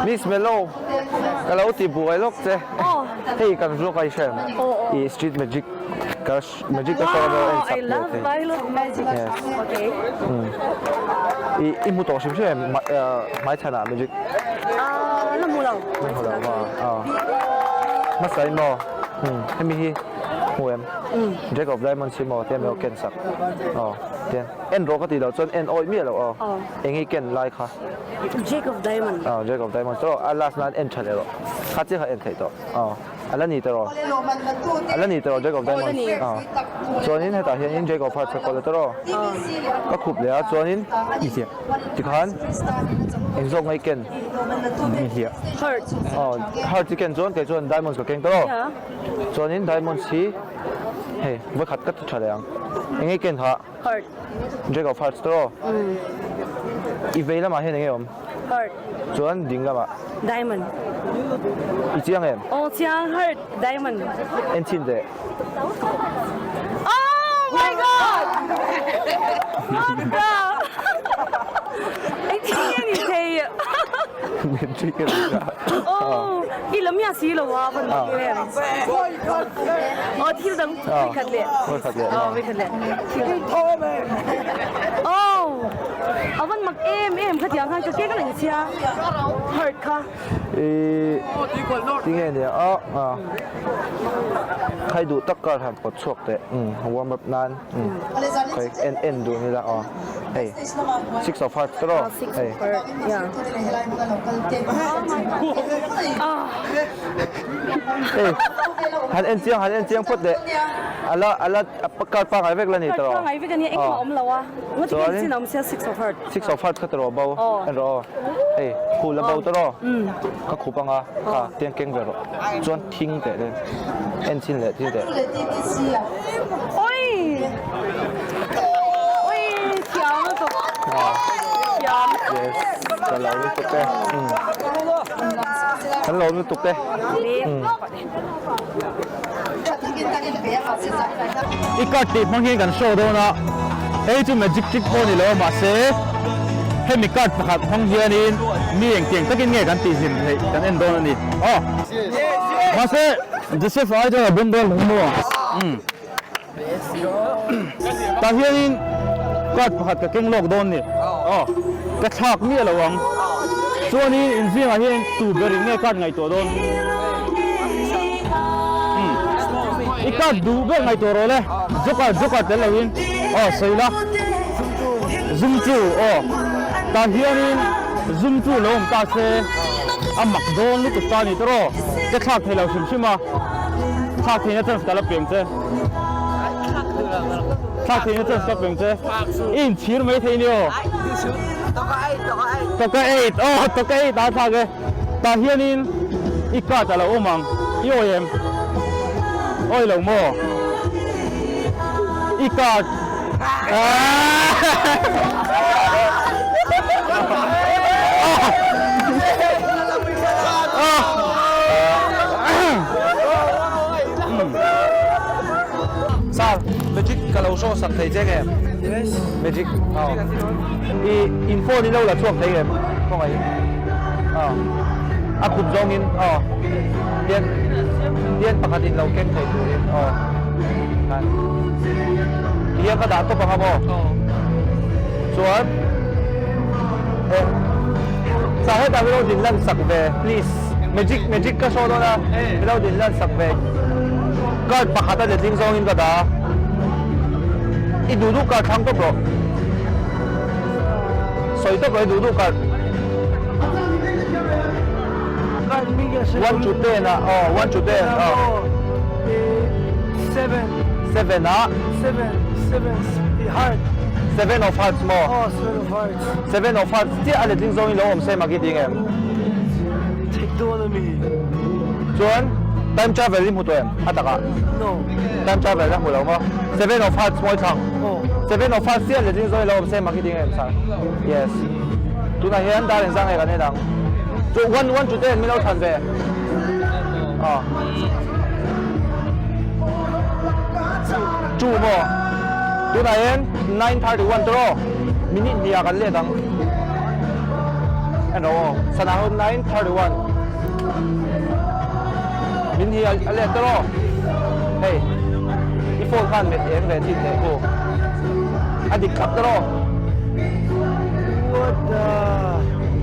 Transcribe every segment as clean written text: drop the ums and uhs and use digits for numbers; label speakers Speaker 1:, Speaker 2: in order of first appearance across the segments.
Speaker 1: Miss Melo, ka lo ti buai lawk che. Hei kan vlog a i hre em? I street magic ka magic ka show emaw en chak ve thei. Yes. I i hmu tawh hrim hrim em hmaichhanah magic?
Speaker 2: La hmu lo.
Speaker 1: La hmu lo maw? Hmasa in maw? Hemi hi hmu em? Jack of Diamonds hi maw tiang emaw ken sak. Aw tiang en rawh ka tih loh chuan en awih miah loh aw. Eng hi ken lai kha?
Speaker 2: Jack of Diamond.
Speaker 1: Aw Jack of Diamond tawh a last nan en tha leh rawh. Kha chiah kha en theih tawh. Aw a la ni tawh rawh. A la ni tawh rawh Jack of Diamond. Aw chuanin hetah hianin Jack of Hearts ka kawl a tawh rawh. Ka khup leh a chuanin tikhan eng zawk ngai ken hliah.
Speaker 2: Heart.
Speaker 1: Aw Heart hi ken chuan kei chuan Diamonds ka keng tawh rawh. Chuanin Diamonds hi hei vawikhat ka ti tha leh ang. Eng nge ken kha?
Speaker 2: Heart.
Speaker 1: Jack of Hearts tawh. I vei lamah hian eng nge awm?
Speaker 2: Heart.
Speaker 1: Chuan ding lamah?
Speaker 2: Diamond.
Speaker 1: I chiang em?
Speaker 2: Aw chiang, heart, diamond.
Speaker 1: En chhin teh.
Speaker 2: Oh my god! What the? Engtin nge ni thei?
Speaker 1: Magic a ni kha.
Speaker 2: Oh, i lam hian si lo a van mak em. Aw thil dang vawi khat leh.
Speaker 1: Vawi khat leh.
Speaker 2: Aw vawi khat leh. Aw a van mak em em khatiang khan ka ke ka lang chhia heart kha.
Speaker 1: I tinge nia aw khai duh tak kar han pawt chhuak teh warm up nan khai en en duh nila aw hei six of hearts tawh hei. Hei han en chiang han en chiang phawt leh a la a la card pangngai vek la ni tawh
Speaker 2: Card pangngai vek a nia engmah a awm lo a ngawt hian chin a awm sia six of heart
Speaker 1: six of heart kha tawh rawh bo en rawh aw hei khu la bo tawh rawh ka khup anga kha tiang keng ve rawh chuan thing teh den en chin leh thil teh
Speaker 2: oi oi thiam lutuk thiam
Speaker 1: yes ka lo lutuk e Kan lo lutuk e.
Speaker 3: I card tih hmang hian kan show dawn a, hei chu magic trick pawh ni lo a mahse hemi card pakhat hmang hianin mi engtiang takin nge kan tih hlim theih kan en dawn a ni. Aw. Mahse Joseph ai chuan a bawm dawn lo maw? Umm. Tah hianin card pakhat ka keng lawk dawn ni. Aw, ka thlak miah lo ang. Chuanin inzingah hian tu ber in nge card ngaihtuah dawn? Umm, i card duh ber ngaihtuah rawh le. Joker, joker tel loin. Aw, sawi la. Zum chu, aw. Tah hianin zum chu lo awm ta se, a mak dawn lutuk ta a ni tawh aw. Ka thlak thei lo hrim hrim a. Thlak theihna chance ka la peng che. Thlak theihna chance ka peng che. I inchhir mai thei ni aw. Toka 8 aw toka 8 a thlak e. Tah hianin i card a lo awm ang. I awi em? Awi lo maw? I card.
Speaker 1: Sir, magic ka lo show sak thei che nge?
Speaker 4: Yes.
Speaker 1: Magic. Oh. I in phone in lo la chhuak thei em? Khawngaih. Oh. A khup zawngin oh. Tian tian pakhat in lo keng thei turin oh. Khan. Tihian ka dah tawp ang a maw? Chuan eh sa hetah min lo din lan sak ve please magic magic ka show dawn a min lo din lan sak ve card pakhat a letling zawngin ka dah a i duh duh card thlang tawp rawh sawi tawp rawh i duh duh card one to ten ah aw one to ten aw
Speaker 4: seven
Speaker 1: seven ah
Speaker 4: seven seven heart
Speaker 1: seven of hearts maw
Speaker 4: aw seven of hearts
Speaker 1: seven of hearts chiah a letling zawngin lo awm se maki tih ngem
Speaker 4: theih dawn ami
Speaker 1: chuan time travel i hmu tawh em a takah
Speaker 4: no
Speaker 1: time travel a hmu lo maw seven of hearts mawi thlang seven of hearts chiah letling zawngin lo awm se maki tih ngem sir yes tunah hian dar engzah nge kan en ang chu one one to ten min lo thlan ve aw Two maw? Tunah hian 9:31 tawh aw. Minute hniah kan let ang. En rawh aw, sana ho 9:31 min hi a let ta rawh. Hei, i phone khan met eng ve chin teh khu. A dik thlap ta rawh.
Speaker 4: What the?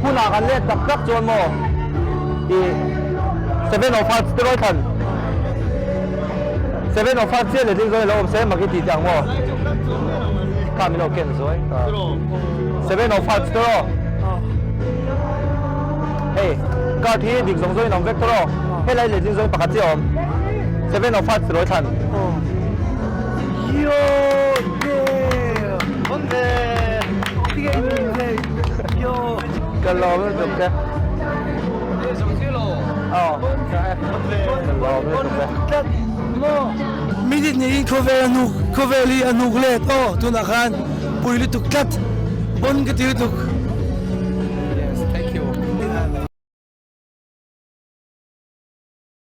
Speaker 1: Hunah kan let tak tak chuan maw i seven of hearts te rawi thlan. Seven of hearts chiah letling zawng i lo awm se mak i tih teh ang maw? Kha min lo ken zuai. Seven of hearts te rawh. Hei card hi dik zawng zawngin a awm vek tawh rawh. Helai letling zawngin pakhat chiah a awm. Seven of hearts rawi thlan.
Speaker 4: Yo damn. Yo.
Speaker 1: Ka lawm lutuk che. Aw. Ka lawm lutuk che.
Speaker 4: Minute niin khawvel a hnuk khawvel hi a hnuk let aw tunah khan pui lutuk tlat bon ka ti lutuk.